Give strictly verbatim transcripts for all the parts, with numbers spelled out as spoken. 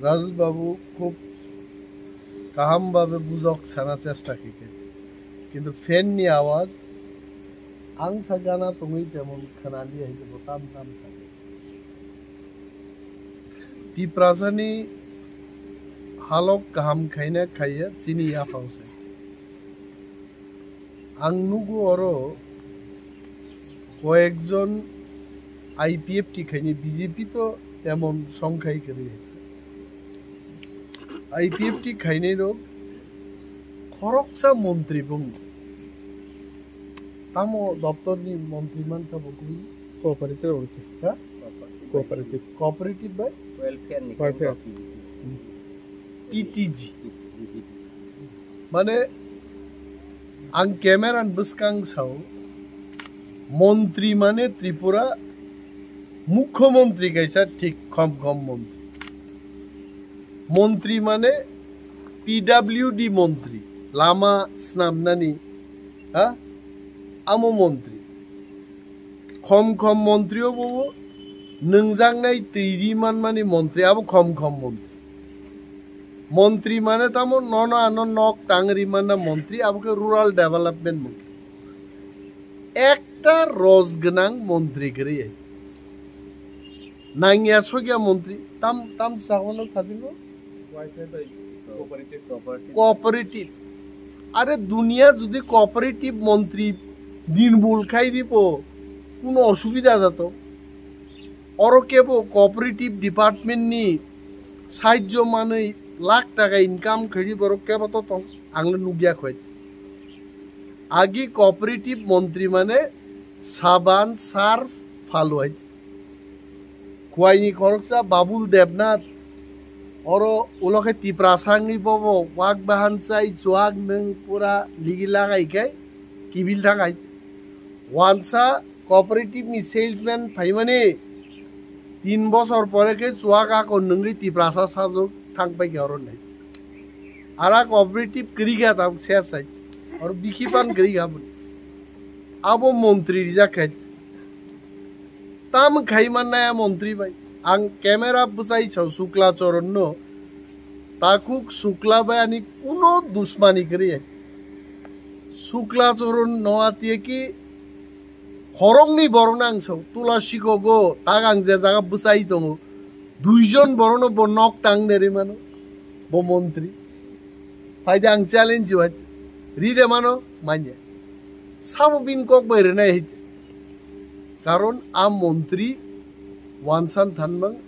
Raj babu khub kaham babe bujok sana chesta khe khe. Kintu fan ni awaz ang sa gana tongwi temon khana li hai bo tam tam sa. Tiprasa ni halok kaham khaina khaiya chini yaphang se. Ang nugo oro koyekjon I P F T khaini, B J P to temon songkhai kwrwi. I P F T khainai rok khoroksa montri bung. Tamo doptor ni montri mankha bo kwi? Cooperative rok. Ha? Cooperative. Cooperative bai? Welfare ni Welfare. P T G. P T G. Mane, ang camera ni bwskang sao, montri mane Tripura mukhyamantri kaisa thik khom khom montri. Montri mane P W D montri, lama snamnani, ha? Amo montri. Khom khom montri obo nungjaknai twi ri manmani montri, abo khom khom montri. Montri mane tamo nono ano nok tang ri manna montri, abo khe rural development montri. Ekta roj gwnang montri kwrwi. Nangya sokya montri, tam, tam sagono thajingo? Cooperative. Cooperative. Are duniya jodi cooperative montri dinmul khai dibo, kuno osubida jato. Oro kebo cooperative department ni sahajjo manwi lakh taka income khaini borok kebo to tong, ang le nugya khoi. Agi cooperative montri mane saban, sarf, phalwai. Kuaini khoroksa Babul Debnath, oro ulo khe Tiprasa wngwi bobo wak bahan chai chuak nwng pura ligi lagai khe kibil thangai. Wansa cooperative ni salesman phaimani tin bosor pore khe chuak ako nwngwi Tiprasa sajwk thang pai khe oro nai. Ara cooperative kwrwi kha tabuk ses hai. Oro bikhi pan kwrwi kha boni. Abo montri rijak kha. Tam khai mannaya montri bai. Ang camera bwsai sao Sukla Choron no. Takhuk Sukla bai ani kuno dusmani kwrwi hai. Sukla Choron no atiye ki khoroknwi borok no ang sao. Tula sikogo tak ang je jaga bwsai tongo. Duijon borok no bo nok tang derwi mano. Bo montri. Phaide ang challenge wai. Ride mano manya. Sabo bin kok bai rwnai hai. Karon a montri wansan thanmang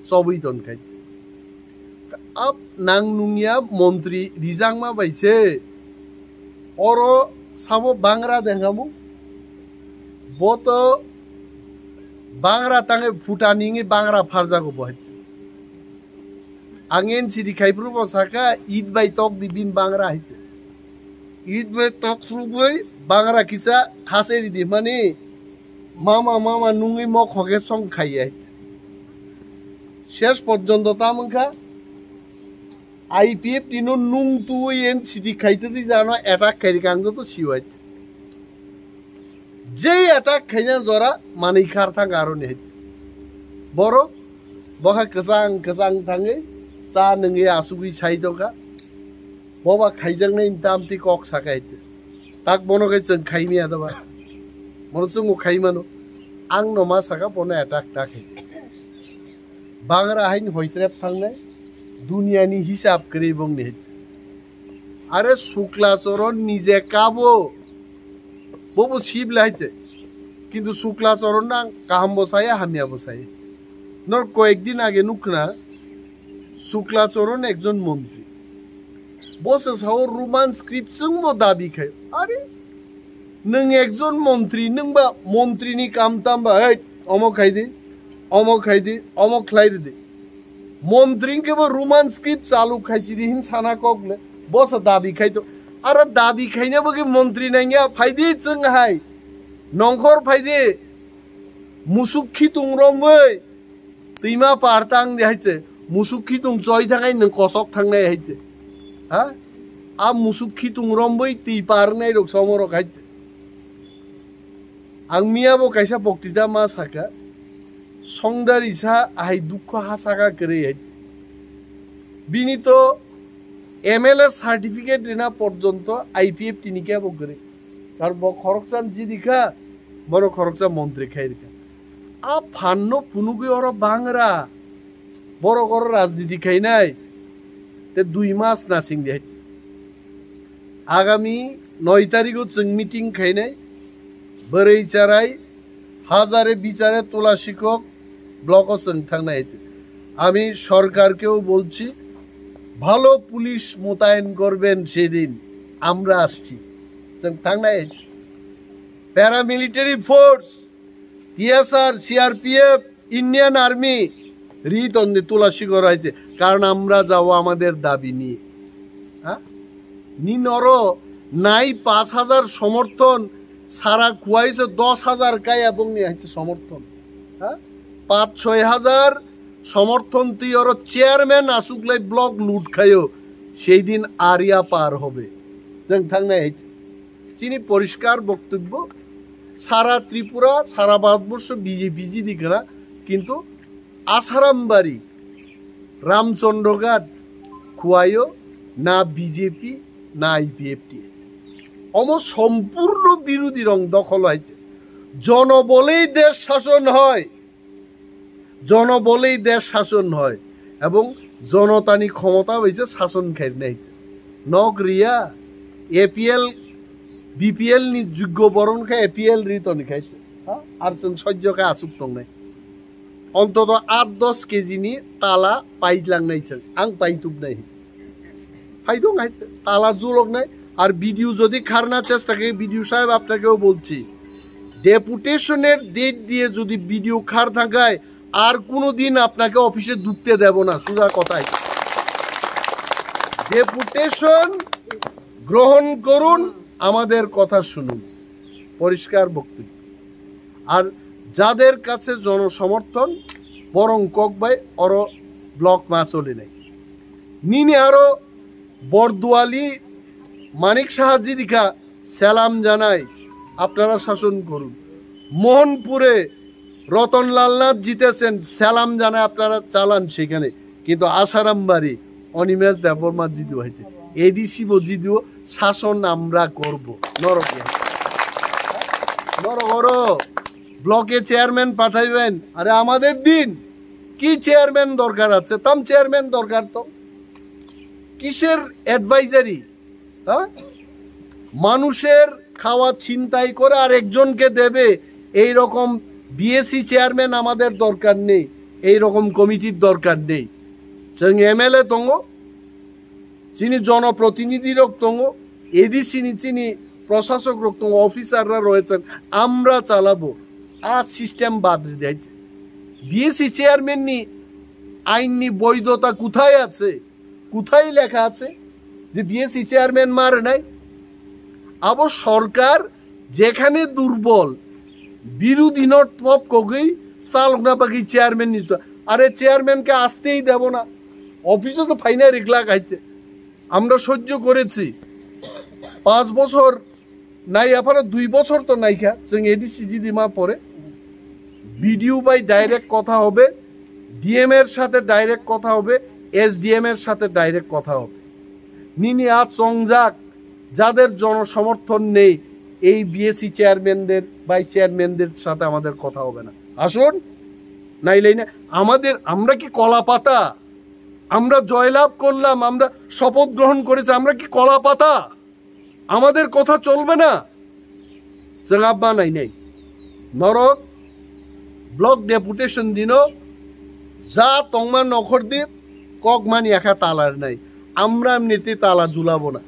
chobwi ton khai. Ab nang nungya montri rijakma bai se. Oro sabo bangra denghamu. Bo to bangra tangwi phuta ningwi bangra pharjago bo hai. Ang N C D khai phuru bo saka, "Eat bai tok di bin bangra," hai se. "Eat bai tok phuru bai bangra kisa hase di di mani, mama, mama nungwi mokho khe song khai," hai se. Ses porjonto tam wngkha, I P F T no nung tuwi N C D khai twi jano attack khai rikha ang joto siwai. Jei attack khaina jora manwi khar thang aroni hai. Borok bokha kwchang kwchang thangwi cha nungwi asugwi sai tongkha. Boba khaijaknai tamtwi kok saka hai. Tak bono khe chwng khaimya doba. Mono chwngbo khaimano. Ang no ma saka bono attack ta khai. Bangra hain hoisrep thangnai. Duniyani hisab kwrwi bongni hai. Are Sukla Choron nije kabo. Bobo sib lai te. Kintu Sukla Choron nang kaham bo saya, hamya bo saya. Nor koyek din age nukhna Sukla Choron ekjon montri. Bo se sao Roman script chwng bo dabi khai. Are nwng ekjon montri, nwng ba montri ni kam tam ba, "Hey, omo khai di, omo khai di, omo khlai di." Montri hwnkhe bo Roman script chalu khaisidi hin sana kok le. Bo se dabi khai to. Aro dabi khaina bagwi montri nangya, phaidi chwng hai. Nongkhor phaidi. Musuk khitung romwi. Twima par tang di hai se. Musuk khitung choi thangai nwng kosok thangnai hai se. Ha? A musuk khitung romwi twi par wngnai rok somo rok hai se. Ang miya bo kaisa boktita ma saka, songdari sa ahai dukho ha saka kwrwi hai. Bini to M L A certificate rina porjonto I P F T ni kebo kwrwi. Karon bo khoroksa jidi kha, bono khoroksa montri khai rikha. A phanno phunugwi oro bangra, borok oro rajniti khainai, te dui mas nasing di hai. Agami noi tarikho chwng meeting khainai, bwrwi charai, hazare bichare tola sikhok block-o chwng thangnai hai. আমি সরকারকেও বলছি, ভালো পুলিশ মোতায়েন করবেন সেদিন, আমরা আসছি। Chwng thangnai hai. Paramilitary force, T S R, C R P F, Indian Army, ri tonni tola sikhok hai. কারণ আমরা যাব আমাদের দাবি নিয়ে। হ্যাঁ? Ni noro nai পাঁচ হাজার সমর্থন, সারা খুয়াইছে দশ হাজার kai ebong ni hai সমর্থন। হ্যাঁ? পাঁচ ছয় হাজার সমর্থন twi oro chairman aswk lai block loot khaio, সেই দিন আরিয়া পার হবে। Chwng thangnai hai. Chini poriskar boktobbo, সারা ত্রিপুরা, সারা ভারতবর্ষ বিজেপি জিদি kha na, kintu Asarambari, Ramchandraghat, Khowai-o na B J P, na I P F T. Omo sompurno birodhirok dokhol hai. জনবলেই দেশ শাসন হয়, জনবলেই দেশ শাসন হয় এবং জনতানি ক্ষমতা হইছে শাসন খাইনাই। Nok riya, A P L, B P L ni যোগ্য বরণ khe A P L ri toni khai. Ha? Ar chwng sojjo khe aswk tongnai. Ontoto aat dos kg ni tala pailangnai chwng. Ang paitubnai. Hai dong hai tala juloknai. Ar video jodi kharna chesta khe, video saheb, আপনাকেও বলছি, ডেপুটেশনের ডেট দিয়ে যদি ভিডিও খার থাকায় আর কোনোদিন আপনাকে অফিসে ঢুকতে দেব না, সোজা কথাই। ডেপুটেশন গ্রহণ করুন, আমাদের কথা শুনুন। পরিষ্কার বক্তব্য। আর যাদের কাছে জনসমর্থন, বরং ককবাই অরো ব্লক মা চলে নাই। Nini aro বরদোয়ালি মানিক সাহা জিদিকা সালাম জানাই, আপনারা শাসন করুন। মোহনপুরে রতনলাল নাথ জিতেছেন, সালাম জানাই, আপনারা চালান সেখানে। কিন্তু আসারামবাড়ি অনিমেষ দেববর্মা জিতু হয়েছে, এডিসি বো জিতু, শাসন আমরা করব। নরক নরক ব্লকে চেয়ারম্যান পাঠাইবেন। আরে আমাদের দিন কি চেয়ারম্যান দরকার আছে? তাম চেয়ারম্যান দরকার তো। কিসের অ্যাডভাইজারি? হ্যাঁ, মানুষের খাওয়া ছিনতাই করে আর একজনকে দেবে, এই রকম বিএসি চেয়ারম্যান আমাদের দরকার নেই, এই রকম কমিটির দরকার নেই। Chwng এমএলএ tongo, chini জনপ্রতিনিধি rok tongo, ADC ni chini প্রশাসক rok tongo, অফিসাররা রয়েছেন, আমরা চালাবো। আর সিস্টেম বাদ দিয়ে বিএসি চেয়ারম্যান নি আইন নি বৈধতা কোথায় আছে? কোথায় লেখা আছে যে বিএসি চেয়ারম্যান মারে নাই? আবার সরকার যেখানে দুর্বল, বিরোধী নট পপ কগই চালক না বাকি চেয়ারম্যান নিত। আরে চেয়ারম্যানকে আসতেই দেব না, অফিসে তো ফাইনাল রিকলা খাইছে। আমরা সহ্য করেছি পাঁচ বছর, নাই আপারা দুই বছর তো নাইকা, chwng এডিসি জিদি মা পরে বিডিও বাই ডাইরেক্ট কথা হবে, ডিএম এর সাথে ডাইরেক্ট কথা হবে, এসডিএম এর সাথে ডাইরেক্ট কথা হবে। Nini a chongjak, যাদের জনসমর্থন নেই, এই বিএসি চেয়ারম্যানদের, ভাইস চেয়ারম্যানদের সাথে আমাদের কথা হবে না। আসুন, নাইলে না, আমাদের, আমরা কি কলা পাতা? আমরা জয়লাভ করলাম, আমরা শপথ গ্রহণ করেছি, আমরা কি কলা পাতা? আমাদের কথা চলবে না? Chwng abma nai nai. Norok block deputation dino, ja tongma nokhor di, kok mani akha talar nai. আমরা এমনিতে তালা ঝুলাবো না।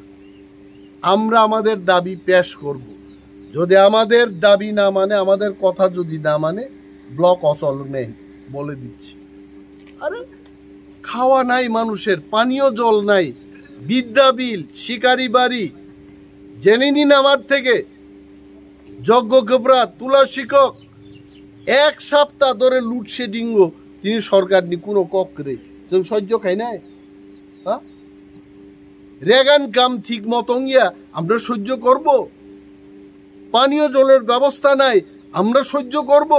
আমরা আমাদের দাবি পেশ করব। যদি আমাদের দাবি না মানে, আমাদের কথা যদি না মানে, ব্লক অচল নেই, বলে দিচ্ছি। আরে, খাওয়া নাই মানুষের, পানীয় জল নাই, বিদ্যা বিল, শিকারি বাড়ি, জেনে নিন আমার থেকে। যজ্ঞ গোবরা, তুলা শিক্ষক, এক সপ্তাহ ধরে লোডশেডিং ও তিনি সরকার নি কোনো কক রে। Chwng sojjo khai nai? হ্যাঁ? রেগান কাম ঠিক মতো ইয়া, আমরা সহ্য করব? পানীয় জলের ব্যবস্থা নাই, আমরা সহ্য করব?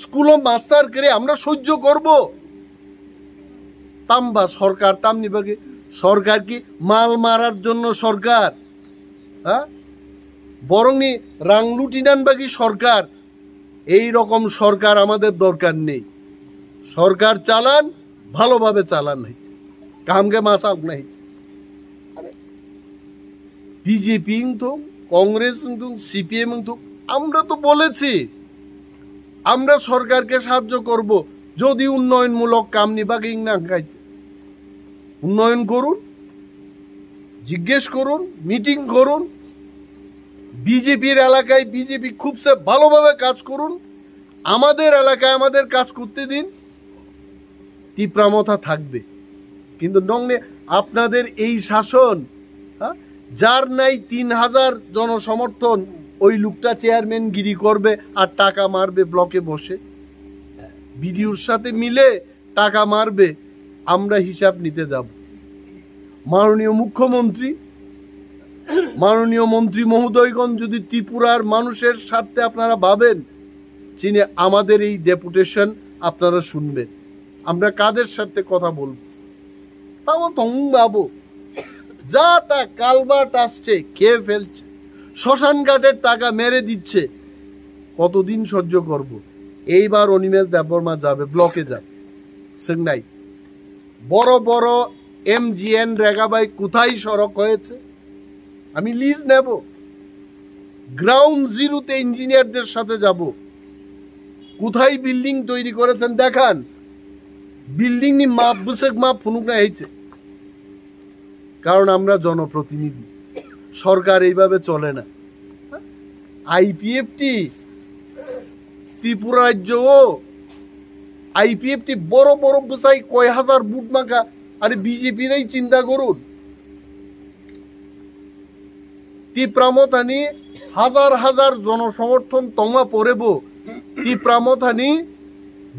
স্কুলো মাস্টার করে আমরা সহ্য করব? Tamba sorkar, tamni bagwi sorkar ki mal marar jonno sorkar? Ha? Borokni rang lutinan bagwi sorkar? এই রকম সরকার আমাদের দরকার নেই। সরকার চালান, ভালোভাবে চালান হইতে, কামকে মাসাল নাই। বিজেপি হইতো, কংগ্রেস হইতো, সিপিএম হইতো, আমরা তো বলেছি আমরা সরকারকে সাহায্য করব যদি উন্নয়নমূলক কাম নিবাকে ইংনা খাইতে। উন্নয়ন করুন, জিজ্ঞেস করুন, মিটিং করুন। বিজেপির এলাকায় বিজেপি খুবসে ভালোভাবে কাজ করুন, আমাদের এলাকায় আমাদের কাজ করতে দিন। তিপ্রামথা থাকবে। কিন্তু নংনে আপনাদের এই শাসন, হ্যাঁ, যার নাই তিন হাজার জনসমর্থন, ওই লোকটা চেয়ারম্যান গিরি করবে আর টাকা মারবে ব্লকে বসে, বিডিওর সাথে মিলে টাকা মারবে। আমরা হিসাব নিতে যাব। মাননীয় মুখ্যমন্ত্রী, মাননীয় মন্ত্রী মহোদয়গণ, যদি ত্রিপুরার মানুষের স্বার্থে আপনারা ভাবেন, চিনে আমাদের এই ডেপুটেশন আপনারা শুনবেন। আমরা কাদের সাথে কথা বলব? তাও তং বাবু, যা তা কালভার্ট আসছে, খেয়ে ফেলছে, শ্মশান ঘাটের টাকা মেরে দিচ্ছে, কতদিন সহ্য করব? এইবার অনিমেষ দেববর্মা যাবে, ব্লকে যাবে। সেংনাই বড় বড় এমজিএন রেগাবাই কোথায় সড়ক হয়েছে? আমি লিজ নেব, গ্রাউন্ড জিরোতে ইঞ্জিনিয়ারদের সাথে যাব। কোথায় বিল্ডিং তৈরি করেছেন দেখান। বিল্ডিং নি মাপ বুসেক মাপ ফুনুক না হয়েছে। কারণ আমরা জনপ্রতিনিধি, সরকার এইভাবে চলে না। আইপিএফটি ত্রিপুরা রাজ্য ও আইপিএফটি বড় বড় বুসাই কয় হাজার ভোট মাখা, আরে বিজেপিরাই চিন্তা করুন। তিপ্রামথানি হাজার হাজার জনসমর্থন তংমা পরেবো তিপ্রামথানি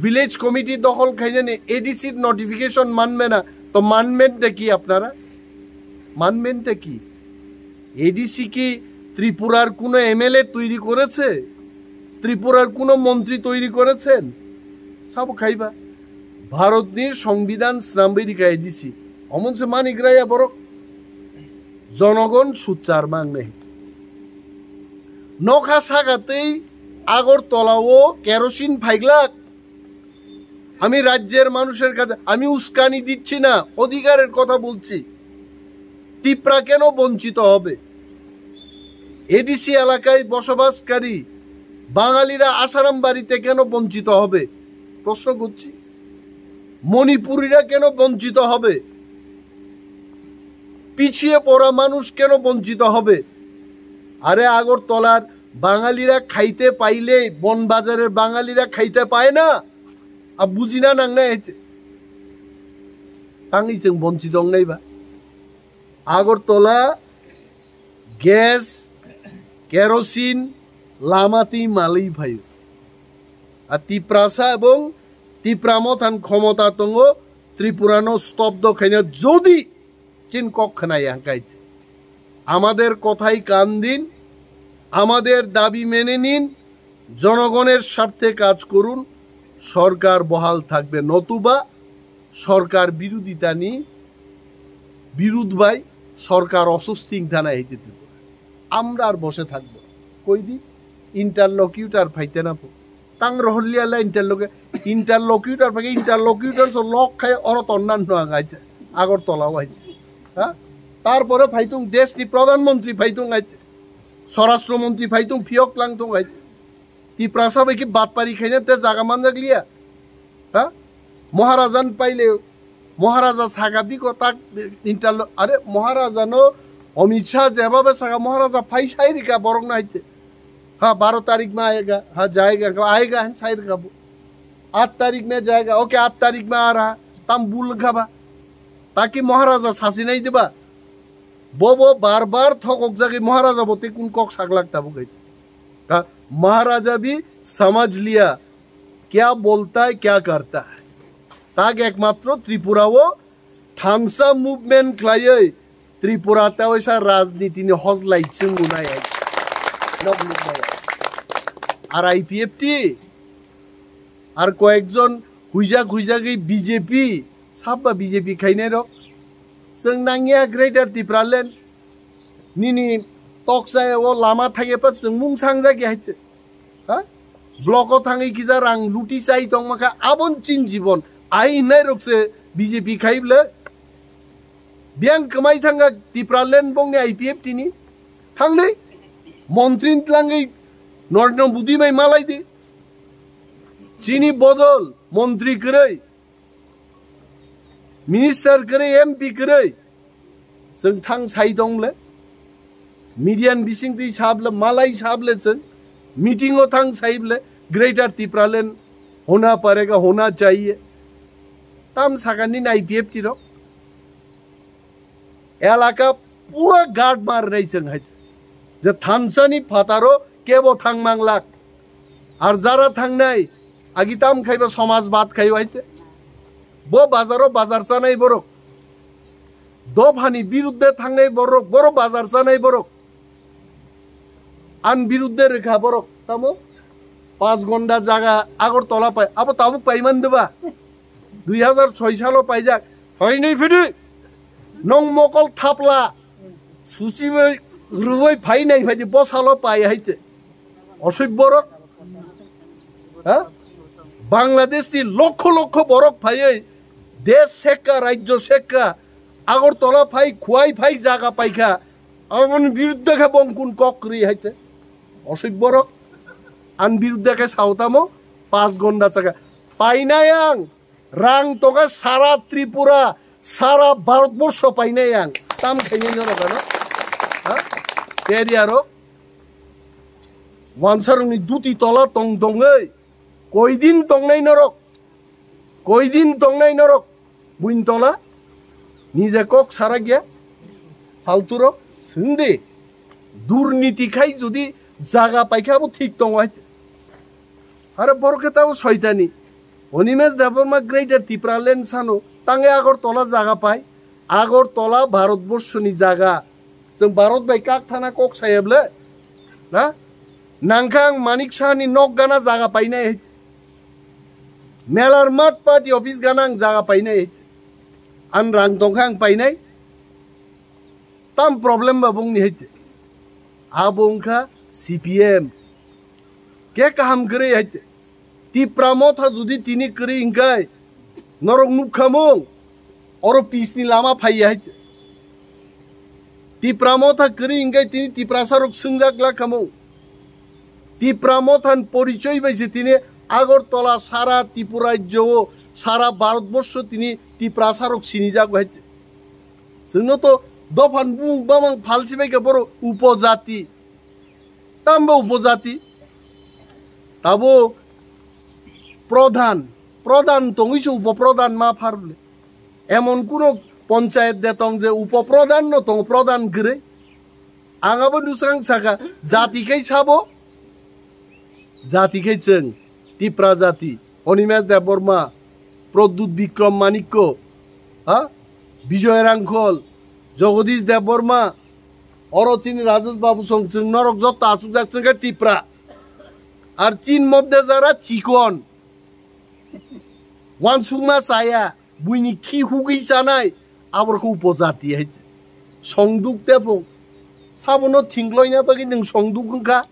ভিলেজ কমিটি দখল খাইজানি এডিসির নোটিফিকেশন মানবে না, তো মানবেনটা কি আপনারা? মানবেনটা কি? এডিসি কি ত্রিপুরার কোনো এমএলএ তৈরি করেছে? ত্রিপুরার কোনো মন্ত্রী তৈরি করেছেন? সাবো খাইবা। ভারতনি সংবিধান স্নাম্বাইরিকা এডিসি অমনসে মানিক রায়া বড় জনগণ সুচার মাংনে। নখা সাগাতেই আগরতলাও কেরোসিন ফাইগলাক। আমি রাজ্যের মানুষের কাছে, আমি উস্কানি দিচ্ছি না, অধিকারের কথা বলছি। তিপ্রা কেন বঞ্চিত হবে? এডিসি এলাকায় বসবাসকারী বাঙালিরা আসারাম বাড়িতে কেন বঞ্চিত হবে? প্রশ্ন করছি। মণিপুরীরা কেন বঞ্চিত হবে? পিছিয়ে পড়া মানুষ কেন বঞ্চিত হবে? আরে, আগরতলার বাঙালিরা খাইতে পাইলে বনবাজারের বাঙালিরা খাইতে পায় না? আর বুঝি না নাং না এতে। তাঙ্গি চেং বঞ্চিত অং নাইবা। আগরতলা গ্যাস, কেরোসিন, লামাতেই মালেই ফাইও। আর তিপ্রাসা এবং তিপ্রা মথান ক্ষমতা তঙ্গ ত্রিপুরানো স্তব্ধ খাইনা যদি চিন কক খানাই হাঙ্কাইতে। আমাদের কথাই কান দিন, আমাদের দাবি মেনে নিন, জনগণের স্বার্থে কাজ করুন, সরকার বহাল থাকবে, নতুবা সরকার বিরোধিতা নিয়ে বিরোধ বাই সরকার অস্বস্তি থানায় হইতে দিব। আমরা আর বসে থাকবো কই দিন? ইন্টারলকিউটার ফাইতে না পো। তাং রহলিয়া লা ইন্টারলকে, ইন্টারলকিউটার ফাইকে ইন্টারলকিউটার সো লক খাই অর তন্নান নো আগাইছে। আগরতলা ওয়াই। হ্যাঁ? তারপরে ফাইতুং দেশনি প্রধানমন্ত্রী ফাইতুং আইছে। স্বরাষ্ট্রমন্ত্রী ফাইতুং ফিয়ক লাংতুং আইছে। Tiprasa bai ki batpari khaina te jaga manjak liya. Ha? Maharajan paile, Maharaja saka biko tak interlo, are Maharaja no Amit Shah jeba be saka Maharaja phai sai rika borok no haite. Ha, baro tarik ma ayega, ha, jayega, ayega han sai rika bo. At tarik me jayega, okay, at tarik me ara, tam bul khaba. Taki Maharaja sasi nai diba. Bobo bar bar thokok jagwi Maharaja bo te kun kok saglak tabuk hai. Ha, Maharaja bhi samajh liya, kya bolta hai, kya karta hai. Tak ekmatro Tripura o thansa movement khlaiwi Tripura ta oisa rajniti ni hojlai chungu nai hai. Nok nuk nai hai. Ar IPFT, ar koyekjon huijak huijagwi BJP, Sabba B J P khainai rok. Chwng nangya Greater Tipraland. Nini toksa o lama thangya pa chwng mung sangjak ya hai se. Ha? Block o thangwi kisa rang luti chai tongma kha abon chin jibon. Ai hinai rok se B J P khai ble. Biyang kwmai thangkha Tipraland bongni I P F T ni. Thangdi. Montri ni tlangwi Narendra Modi bai malai di. Chini bodol montri kwrwi. Minister kwrwi, M P kwrwi. Chwng thang sai tong le. Media ni bising twi sab le, malai sab le chwng. Meeting o thang sai le. Greater Tipraland hona parega, hona chahiye. Tam sakani na I P F T rok. Elaka pura guard mar nai chwng hai. Je thansa ni phataro kebo thang manglak. Ar jara thangnai, agi tam khaiba somaj bad khai hai te. Bo bazaro bazar chanai borok. Dophani birudde thangnai borok, boro bazar chanai borok. An birudde rwkha borok, tamo? Panch gonda jaga Agartala pai, abo tabuk paiman deba? Dui hazar soi salo paijak. Phainai phidi. Nong mokol thapla. Suchi bai rwbai phainai phaidi bosalo pai hai se. Osoi borok. Ha? Bangladesh ni lokho lokho borok phaiwi desh sekka, rajyo sekka, Agartala phai, Khowai phai jaga paikha. Aboni biruddhe khe bongkun kok kwrwi hai se. Osoi borok. An biruddhe khe sautamo panch gonda chaka. Painai ang. Rang tongkha sara Tripura, sara Bharatborsho painai ang. Tam khainai norok ano? Ha? Area rok. Wansarokni duti tola tong tongwi. Koidin tongnai norok? Koidin tongnai norok? Buini tola? Nije kok sarakya? Falturok? Swngdi. Durniti khai jodi jaga paikha abo thik tongo hai. Aro borok khe tamo soitani. Animesh Debbarma Greater Tipraland sano, tange Agartala jaga pai. Agartala Bharatborsho ni jaga. Chwng Bharat bai kak thana kok saya ble. Na? Nangkha ang Manik Saha ni nok gana jaga painai. Melar mat party office gana ang jaga painai. An rang tongkha ang painai. Tam problem ba bongni hai te. Abo wngkha C P M. Khe kaham kwrwi hai te. Tipra motha jodi tini kwrwi hwnkhe norok nukha mung. Oro peace ni lama phaiya hai te. Tipra motha kwrwi hwnkhe tini Tiprasa rok swngjak la kha mung. Tipra motha ni porichoi bai se tini Agartala sara Tripura rajyo o sara Bharatborsho tini Tiprasa rok sinijak hai te. Chwngno to dophan bumung bamang phalsi bai khe borok upojati. Tamba upojati. Tabo prodhan, prodhan tongwi se upoprodhan ma pharle. Emon kuno ponchayat de tong je upoprodhan no tong prodhan gre. Ang abo nusang saka jati khai sabo. Jati khai chwng Tipra jati. Animesh Debbarma, Pradyut Bikram Manikya, ha? Bijoy Rangkhol, Jagadish Debbarma, oro chini Rajesh Babu song chwng norok jotto achukjak chwng khe Tipra. Ar chin modde jara chikon. Wansukma chaya, buini khi hugwi chanai, aborok khe upojati hai. Songduk tepung. Sabono thingloina bagwi nwng songduk wngkha.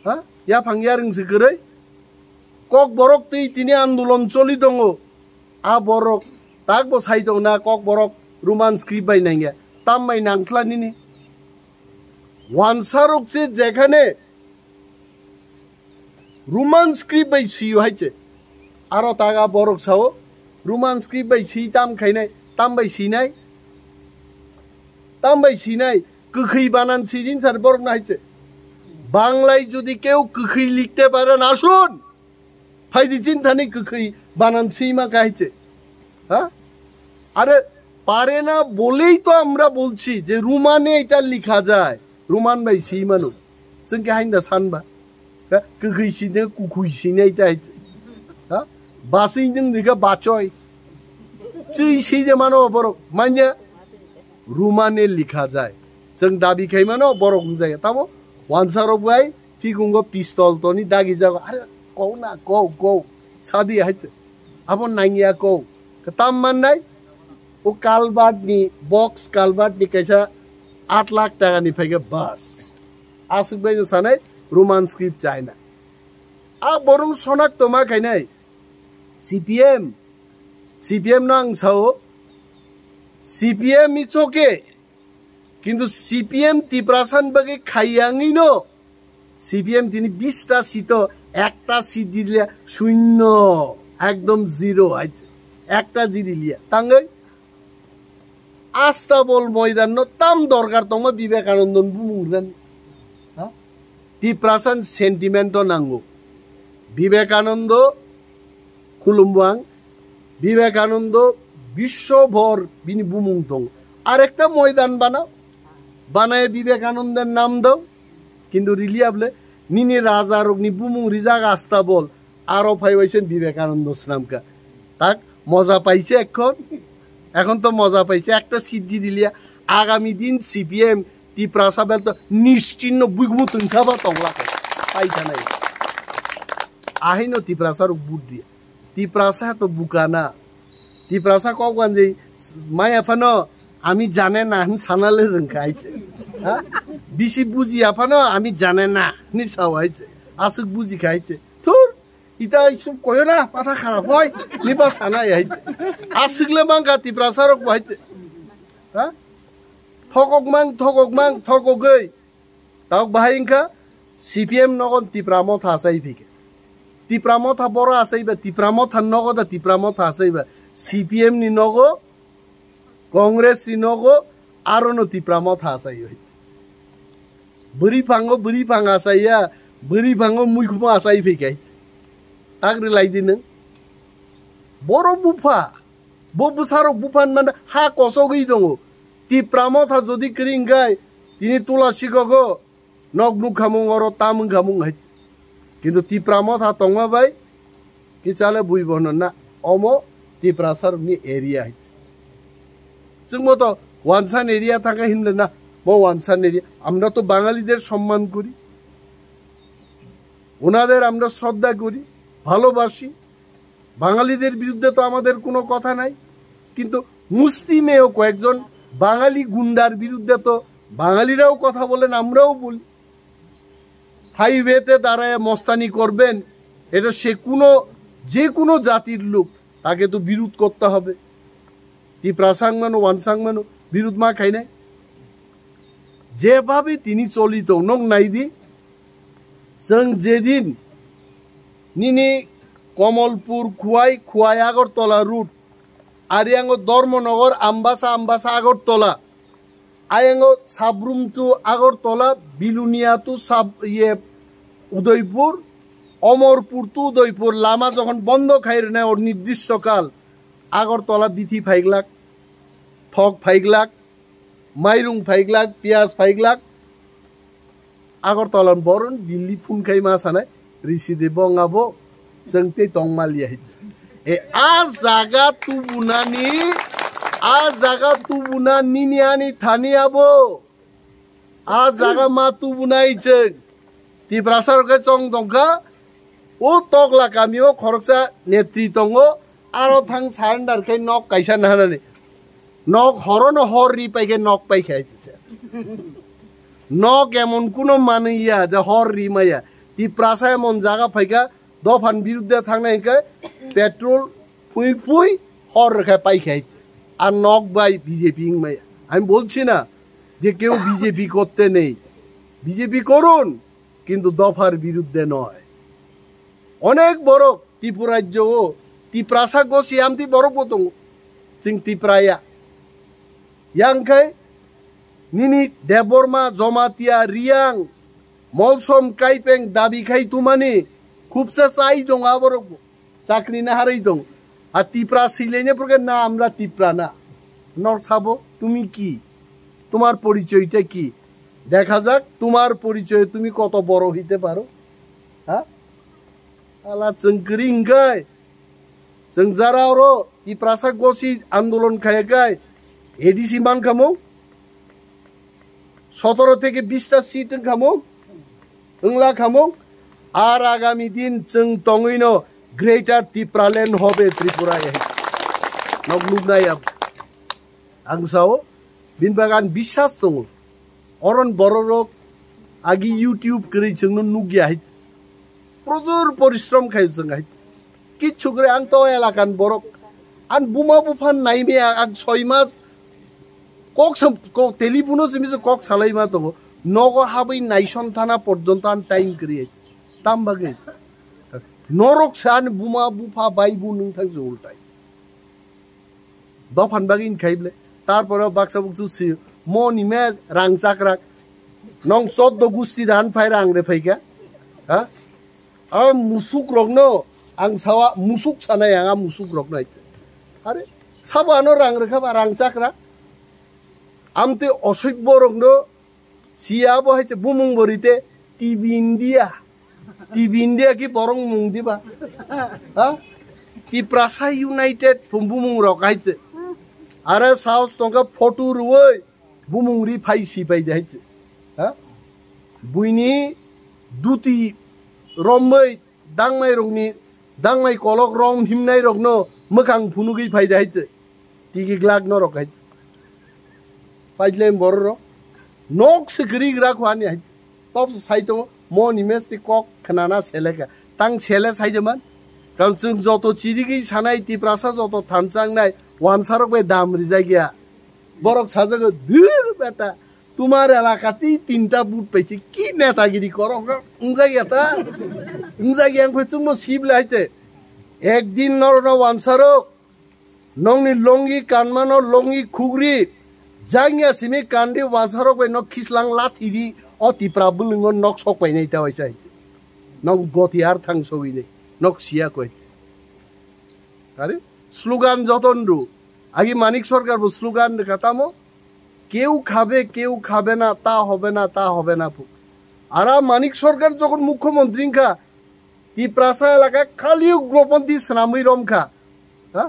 Ha? Yaphang yarwng se kwrwi. Kok borok twi tini andolon choli tongo. A borok takbo sai tongo na kok borok Roman script bai nangya. Tam bai nangsla nini. Wansarok se jekhane Roman script bai siyo hai se. Aro taga borok sao Roman script bai si tam khainai, tam bai sinai. Tam bai sinai, kwkhwi banan si din sar borok na hai se. Banglai jodi keu kwkhwi likte pare na sun. Phaidi chinthani kwkhwi banan sima kha hai se. Ha? Are pare na boleই তো আমরা বলছি যে রোমানে এটা লেখা যায়। Roman bai si mano. Chwng khe hain da san ba. Ha? Kwkhwi si de kukhwi si nai tai. Ha? Basing jeng de kha bachoi. Chwi si de mano borok. Manya Romane likha jai. Chwng dabi khai mano borok wngjaya. Tamo wansarok bai phikungo pistol toni dagi jago. Are kou na kou kou. Sadi hai. Abo nangya kou. Tam mannai, o culvert ni, box culvert ni kaisa aat lakh taka ni phaikha bas. Aswk bai no sanai Roman script China. A borong sonak toma khainai. C P M, C P M no ang sao, C P M is okay. Kintu C P M Tiprasa ni bagwi khaiyangwi no, C P M tini bista seat o ekta seat diliya shunyo, ekdom zero hai se. Ekta jiri liya. Tangwi Astabol moidan no tam dorkar tongma Vivekananda ni bumung ren. Ha? Tiprasa ni sentiment o nango. Vivekananda khulumbo ang, Vivekananda biswobhor bini bumung tongo. Arekta moidan bana, banai Vivekananda ni nam dao, kintu riliya bole nini raja rokni bumung rijak Astabol, aro phai waisen Vivekananda swnamkha. Tak moja paise ekhon, ekhon to moja paise, ekta seat di diliya. Agami din C P M Tiprasa belt to nischinno buigumo tungsaba tongla khe. Pai thanai. Ahino Tiprasa rok vote diya. Tiprasa to bukana. Tiprasa kok wanjai maya phano ami jane na hin sanale rengkha hai se. Ha? Bisi buji aphano ami jane na ni sao hai se. Aswk buji kha hai se. Thur, ita isuk koyo na, patha kharap hoi, ni ba sana hai se. Aswk le mangkha Tiprasa rok hai se. Ha? Thokok mang, thokok mang, thokogoi. Tok bahai wngkha C P M nogon Tipra Motha achai phikha. Tipra Motha boro achaiba, Tipra Motha nogo da Tipra Motha achaiba. C P M ni nogo, Congress ni nogo, aro no Tipra Motha achai. Bwrwi phango, bwrwi phang achaiya, bwrwi phango muikhumo achai phikha. Tak rwlai di nwng. Boro bupha. Bo bwsarok buphan manda ha kosogwi tongo. Tipra Motha jodi kwrwi hwnkhe tini tula sikogo nok nukhamung oro tam wngkhamung hai. Kintu Tipra Motha tongma bai kichale bui bono na omo Tiprasarokni area hai. Chwngbo to wansan area thangkha hinle na mo wansan area. আমরা তো বাঙালিদের সম্মান করি, ওনাদের আমরা শ্রদ্ধা করি, ভালোবাসি। বাঙালিদের বিরুদ্ধে তো আমাদের কোনো কথা নাই, কিন্তু মুষ্টিমেয় কয়েকজন বাঙালি গুন্ডার বিরুদ্ধে তো বাঙালিরাও কথা বলেন, আমরাও বলি। হাইওয়েতে দাঁড়ায় মস্তানি করবেন, এটা সে কোনো, যে কোনো জাতির লোক, তাকে তো বিরোধ করতে হবে। Tiprasa wng mano, wansa wng mano, বিরোধ ma khainai. Jebabe tini choli tong, nok nai di. Chwng jedin nini Komolpur, Khwai, Khwai Agartala route, ari ango Dharmanagar, Ambasa, Ambasa Agartala, ayango Sabrum to Agartala, Bilonia to Sab-, iye, Udaipur, Omorpur to Udaipur lama jokhon bondo khai rwnai or nirdishtho kal, Agartala bithi phaiglak, thok phaiglak, mairung phaiglak, piyaj phaiglak, Agartala ni boron Delhi phun khai ma sanai, risi de bong abo, chwng tei tong maliya hai. E, a jaga tubunani, a jaga tubuna nini ani thani abo. A jaga ma tubunai chwng. Tiprasa rok khe chong tongkha. O tokla kami o khoroksa netri tongo. Aro thang surrender khai nok kaisa nahanani. Nok horono hor ri paikhe nok paikha. Nok emon kuno manwi ya je hor ri maya. Tiprasa emon jaga phaikha. Dophan biruddhe thangnai hwnkhe petrol phui phui hor rwkha paikha. Ar nok bai B J P wngmaya. আমি বলছি না যে কেউ B J P করতে নেই, B J P করুন, কিন্তু দফার বিরুদ্ধে নয়। অনেক বড় ত্রিপুরাজ্য ও তিপ্রাসা গসি আমতি বড় পতং চিং তিপ্রায়া। Yang khai nini Debbarma, Jamatia, Riang, Molsom, Kaipeng dabi khai tumani khubsa chai dong aborok bo. Chakri na harwi dong. A Tipra silene purke na amra Tipra na. Nor sabo, তুমি কি? তোমার পরিচয়টা কি? দেখা যাক তোমার পরিচয়ে তুমি কত বড় হইতে পারো। হ্যাঁ? Ala chwng kwrwi hwnkhe, chwng jara oro Tiprasa gosi andolon khaya khai A D C mankhamung, সতেরো থেকে বিশটা seat wngkhamung, wngla khamung, ar agami din chwng tongwino Greater Tipraland hobe Tripura hai. Nok nuknai abo. Ang sao, bini bagwi ang biswas tongo. Oron bororok agi YouTube kwrwi chwngno nukya hai. Projur porishrom khai chwng hai. Kichu kwrwi ang to elakan borok. Ang buma buphan naimaya ang soi mas kok sam, kok telephone-o simi se kok salai ma tongo. Nogo habwi naison thana porjonto ang time kwrwi hai. Tam bagwi. Norok se ani buma bupha bai bu nwng thang se ultai. Dophan bagwi khai ble. Tarpore baksa buksu si mo ni me rang chakrak. Nong choddo gusti dan phai rang re phai kha. Ha? A musuk rokno ang sawa musuk sanai ang a musuk rokno ai. Are sabo ano rang re kha ba rang chakrak. Amte osoi borokno Siya bo hai se bumung bo rite T V India. T V India ki borong mung diba? Ha? Tiprasa United pum bumung rok hai se. Are saos tongka photo ruwoi bumung ri phai si pai de hai se. Ha? Buini duti romoi dangmai rokni, dangmai kolok rom himnai rokno mwkhang phunugwi phai de hai se. Tigi glak norok hai se. Paitlem bororok. Nok se gri gra khwani hai. Top se sai tongo. Mo ni mes ti kok khnana seleka. Tang sele sai de man. Karon chwng joto chirigwi sanai Tiprasa joto thanchang nai. Wansarok bai dam rijak ya. Borok sajago, "Dhur beta, tumar elakati tinta but paise, ki netagiri koro, wngjakya ta, wngjakya wngkhe chwngno sibla haite." Ekdin norokno wansarok, nongni longi kanmano longi khugri, jangya simi kandi wansarok bai nok khislang lathiri, o Tipra bwlwngo nok sok painai ta waisa haite. Nok goti ar thang sogwi nei, nok siya koi. Are slogan joton ru. Agi Manik Sarkar bo slogan rwkha tamo, "কেউ খাবে, কেউ খাবে না, তা হবে না, তা হবে না" phu. Ara Manik Sarkar jokhon mukhyamantri wngkha, Tiprasa elaka khali ugroponthi swnamwi romkha. Ha?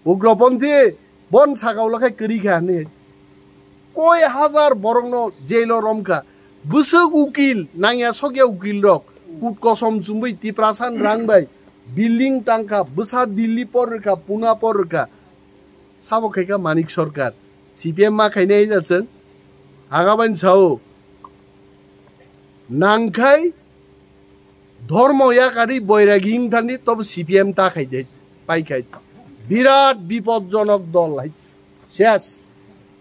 Ugroponthi bon saka ulo khai kwrwi kha hinwi. Koi hazar borokno jailo romkha. Bwswk ukil, nangya sokya ukil rok. Kut kosom chumui Tiprasan rang bai building tangkha, bwsa Delhi por rwkha, Pune por rwkha. Sabo khaikha Manik Sarkar. C P M ma khainai da chwng. Aga bai sao. Nangkhai Dhormo yakarwi boiragi wngthani tobo C P M ta khai de, pai khai. Birat bipodjonok dol hai. Ses.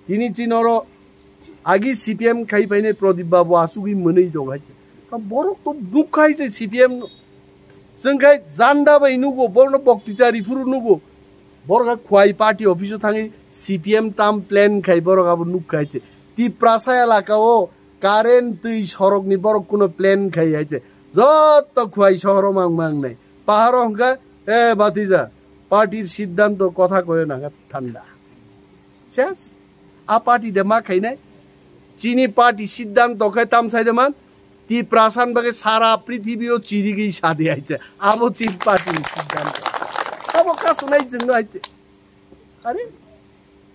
Tini chinoro agi C P M khai phainai Pradip Babu asugwi mwnwi dong hai. Ta borok to nuk khai se C P M no. Chwng khai janda bai nugo, borokno boktita riphuru nugo. Borok ha Khwai party office o thangwi C P M tam plan khai borok abo nuk khai se. Tiprasa elaka o Current twi sorokni borok kuno plan khai hai se. Joto Khwai sohoro mang mang nai. Paharo hwnkha, "E batija, partyr siddhanto kotha koyo nangkha thanda." Ses. A party de ma khainai. Chini party siddhanto khe tam sai de man. Tiprasan bagwi sara prithibio chirigwi sadi hai se. Abo chini party ni siddhanto. Abo kasunai jwngno hai se. Are?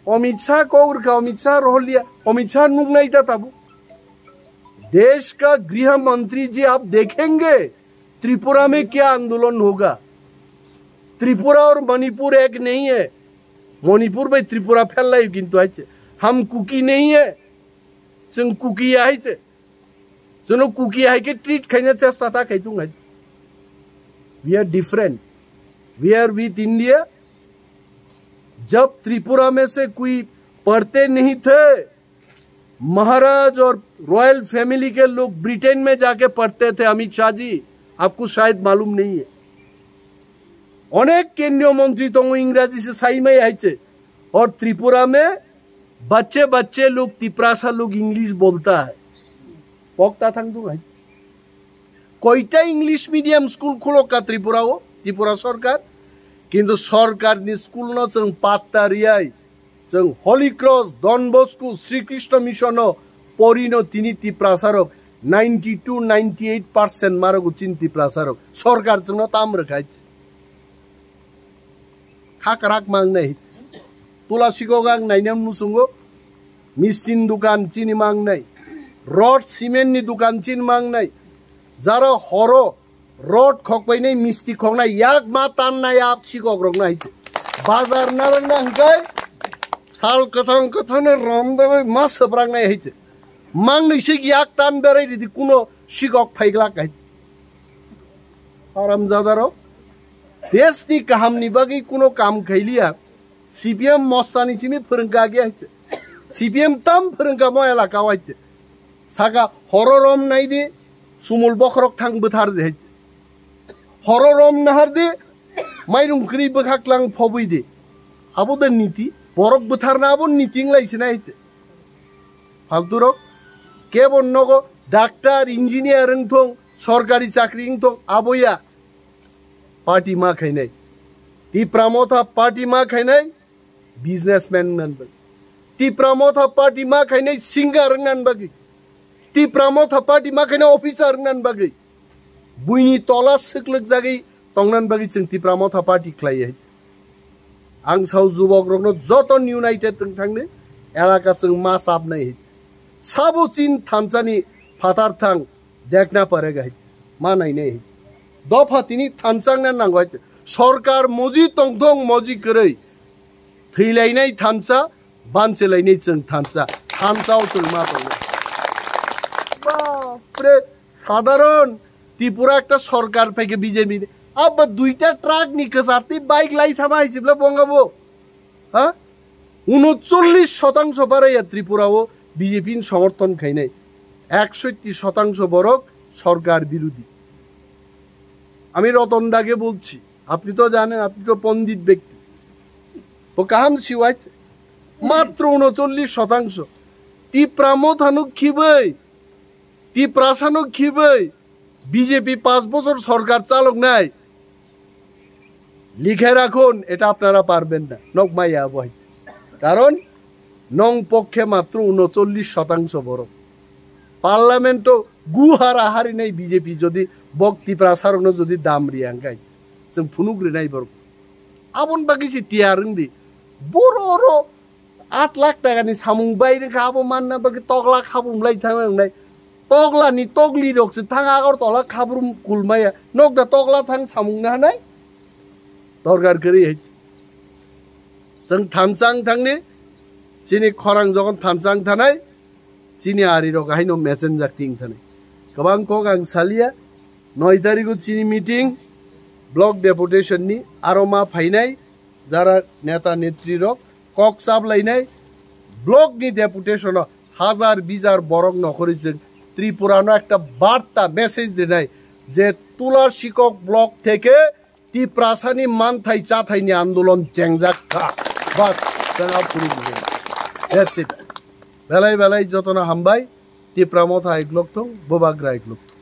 Amit Shah kok rwkha, Amit Shah rohorliya, Amit Shah nuknai ta tabuk. देश का गृह मंत्री जी, आप देखेंगे त्रिपुरा में क्या आंदोलन होगा। त्रिपुरा और मणिपुर एक नहीं है। Manipur bai Tripura phellai kintu hai se. हम कुकी नहीं है, chwng Kuki ya hai se. Chwngno Kuki hai khe treat khaina chesta ta khai tung hai. We are different. We are with India. जब त्रिपुरा में से कोई पढ़ते नहीं थे, महाराज और रॉयल फैमिली के लोग ब्रिटेन में जाके पढ़ते थे। अमित शाह जी, आपको शायद मालूम नहीं है। অনেক কেন্দ্রীয় মন্ত্রী তো ইংরাজি সে সাইমাই আইছে। और त्रिपुरा में बच्चे बच्चे लोग तिपरासा लोग इंग्लिश बोलता है। Pokta thang tung hai. Koita English medium school khulo ka Tripura o, Tripura sarkar. Kintu sarkar ni school no chwng patta riyai. Chwng Holy Cross, Don Bosco, Sri Krishna Mission no porino tini Tiprasa rok ninety two, ninety eight percent marogo chini Tiprasa rok. Sarkar chwngno tam rwkhai. Khakrak mangnai. Tula sikok ang nainam nusungo. Mistin dukan chini mangnai. Rod cement ni dukan chini mangnai. Jara horo rod khokpainai misti khoknai yak ma tannai ap sikok roknai. Bazar narang na hwnkhe sal kwthang kwthang no rom da bai ma swprak nai hai te. Mang ni sik yak tan berai ridi kuno sikok phaiglak hai. Haramjada rok. Desh ni kaham ni bagwi kuno kam khailiya. C P M mostani simi phwrwngkha agi hai te. C P M tam phwrwngkha mo elaka o hai te. Saka horo rom nai di, sumul bokhorok thang bwthar di hai te. Horo rom nahar di, mairung kwrwi bwkha klang phobwi di. Abo de niti, borok bwtharna abo niti wng lai sinai hai te. Faltu rok, kebo nogo doctor, engineer wng thong, sorkari chakri wng thong, abo ya. Party ma khainai. Tipra Motha party ma khainai, businessman wng nan bagwi. Tipra Motha party ma khainai, singer wng nan bagwi. Tipra Motha party ma khainai, officer wng nan bagwi. Buini tola swklwk jagwi tong nan bagwi chwng Tipra Motha party khlai hai. Ang sao jubok rokno joto united wng thangni elaka chwng ma chapnai hai. Sabo chin thansa ni phatar thang dekna pare gai ma nai nai. Dopha tini thansa wngna nango hai. Sorkar moji tongthong moji kwrwi thwilainai thansa, banchilainai chwng thansa, thansa o chwng ma tongo. Bapre, sadharon Tripura ekta sorkar phaikhe B J P ni. Abba duita truck ni kwchar tei bike lai thama hai chibla bongabo. Ha? Unochollish shotangso baraya Tripura o B J P ni somorthon khainai. Eksotti shotangso borok sorkar birodhi. আমি রতন দাকে বলছি, আপনি তো জানেন, আপনি তো পণ্ডিত ব্যক্তি। ও কাহাম সিওয়াইছে মাত্র ঊনচল্লিশ শতাংশ। Tipra Motha no khibai, Tiprasa no khibai, B J P পাঁচ বছর সরকার চালক নাই। লিখে রাখুন, এটা আপনারা পারবেন না। Nokmaya abo hai. কারণ nong পক্ষে মাত্র ঊনচল্লিশ শতাংশ borok. Parliament o guhara harinai B J P jodi bok Tiprasa rokno jodi dam riya hwnkhe chwng phunuk rinai borok. Aboni bagwi se tiyar wngdi. Boro oro aat lakh taka ni samung bai rwkha, abo manna bagwi tokla khabrum lai thangna wngnai. Tokla ni tokli rok se thang Agartala khabrum kulmaya. Nokda tokla thang samung na hanai. Dorkar kwrwi hai. Chwng thansa wng thangni, chini khorang jokhon thansa wng thanai, chini ari rok haino mechenjak ting thanai. Kwbang kok ang salia, noi tarigo chini meeting, block deputation ni, aro ma phainai, jara neta netri rok, kok chaplainai, block ni deputation o hajar bijar borok nokhorwi chwng Tripura no ekta barta message rinai je Tula Sikok block theke Tiprasani manthai chathaini andolon chengjak kha. Bas, chwng aphuru bujai. That's it. Belai belai jotono hambai. Tipra Motha hai glok thung, Bubagra hai glok thung.